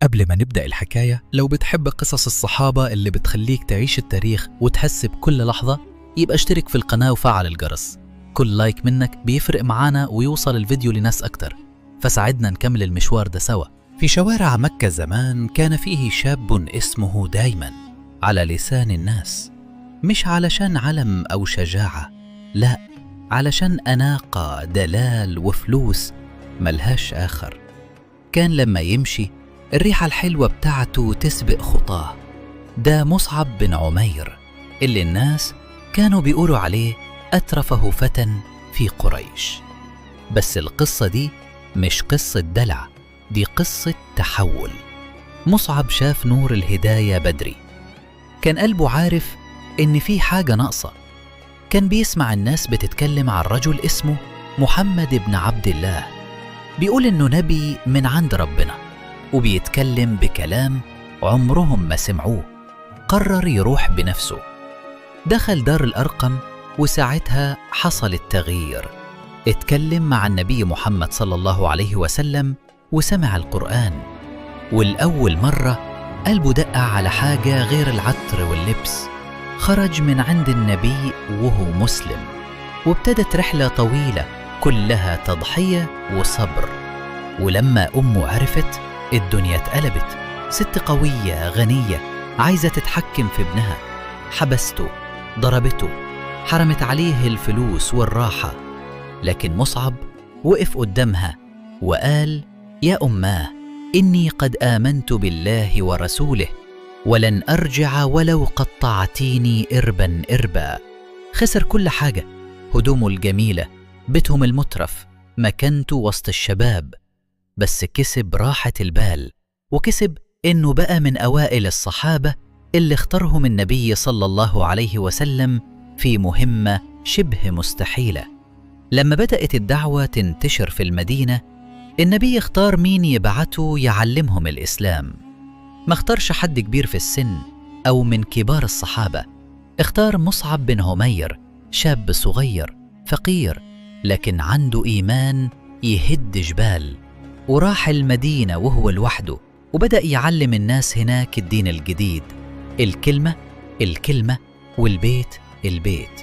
قبل ما نبدأ الحكاية، لو بتحب قصص الصحابة اللي بتخليك تعيش التاريخ وتحس بكل لحظة، يبقى اشترك في القناة وفعل الجرس. كل like منك بيفرق معانا ويوصل الفيديو لناس أكتر، فساعدنا نكمل المشوار ده سوا. في شوارع مكة زمان كان فيه شاب اسمه دايما على لسان الناس، مش علشان علم أو شجاعة، لا، علشان أناقة، دلال وفلوس ملهاش آخر. كان لما يمشي الريحة الحلوة بتاعته تسبق خطاه. ده مصعب بن عمير اللي الناس كانوا بيقولوا عليه أترفه فتى في قريش. بس القصة دي مش قصة دلع، دي قصة تحول. مصعب شاف نور الهداية بدري، كان قلبه عارف إن في حاجة ناقصة. كان بيسمع الناس بتتكلم عن رجل اسمه محمد بن عبد الله، بيقول إنه نبي من عند ربنا، وبيتكلم بكلام عمرهم ما سمعوه. قرر يروح بنفسه. دخل دار الأرقم، وساعتها حصل التغيير. اتكلم مع النبي محمد صلى الله عليه وسلم وسمع القرآن، والأول مرة قلبه دق على حاجة غير العطر واللبس. خرج من عند النبي وهو مسلم، وابتدت رحلة طويلة كلها تضحية وصبر. ولما أمه عرفت، الدنيا اتقلبت. ست قوية غنية عايزة تتحكم في ابنها، حبسته، ضربته، حرمت عليه الفلوس والراحة. لكن مصعب وقف قدامها وقال: يا أماه، إني قد آمنت بالله ورسوله، ولن أرجع ولو قطعتيني إربا إربا. خسر كل حاجة، هدومه الجميلة، بيتهم المترف، مكانته وسط الشباب، بس كسب راحة البال، وكسب إنه بقى من أوائل الصحابة اللي اختارهم النبي صلى الله عليه وسلم في مهمة شبه مستحيلة. لما بدأت الدعوة تنتشر في المدينة، النبي اختار مين يبعته يعلمهم الإسلام. ما اختارش حد كبير في السن أو من كبار الصحابة، اختار مصعب بن عمير، شاب صغير فقير لكن عنده إيمان يهد جبال. وراح المدينة وهو لوحده، وبدأ يعلم الناس هناك الدين الجديد، الكلمة الكلمة والبيت البيت.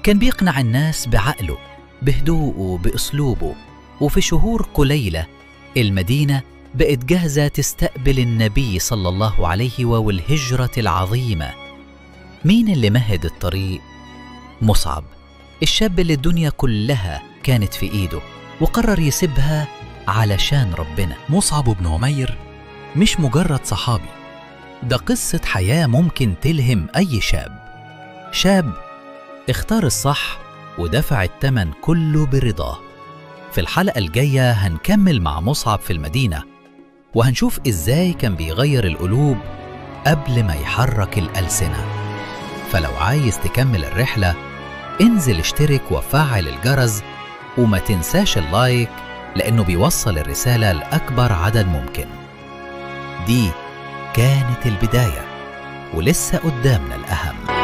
كان بيقنع الناس بعقله، بهدوءه، بأسلوبه. وفي شهور قليلة المدينة بقت جاهزة تستقبل النبي صلى الله عليه والهجرة العظيمة. مين اللي مهد الطريق؟ مصعب، الشاب اللي الدنيا كلها كانت في إيده وقرر يسيبها علشان ربنا. مصعب بن عمير مش مجرد صحابي، ده قصة حياة ممكن تلهم أي شاب. شاب اختار الصح ودفع الثمن كله برضاه. في الحلقة الجاية هنكمل مع مصعب في المدينة، وهنشوف إزاي كان بيغير القلوب قبل ما يحرك الألسنة. فلو عايز تكمل الرحلة، انزل اشترك وفعل الجرس، وما تنساش اللايك لأنه بيوصل الرسالة لأكبر عدد ممكن. دي كانت البداية، ولسه قدامنا الأهم.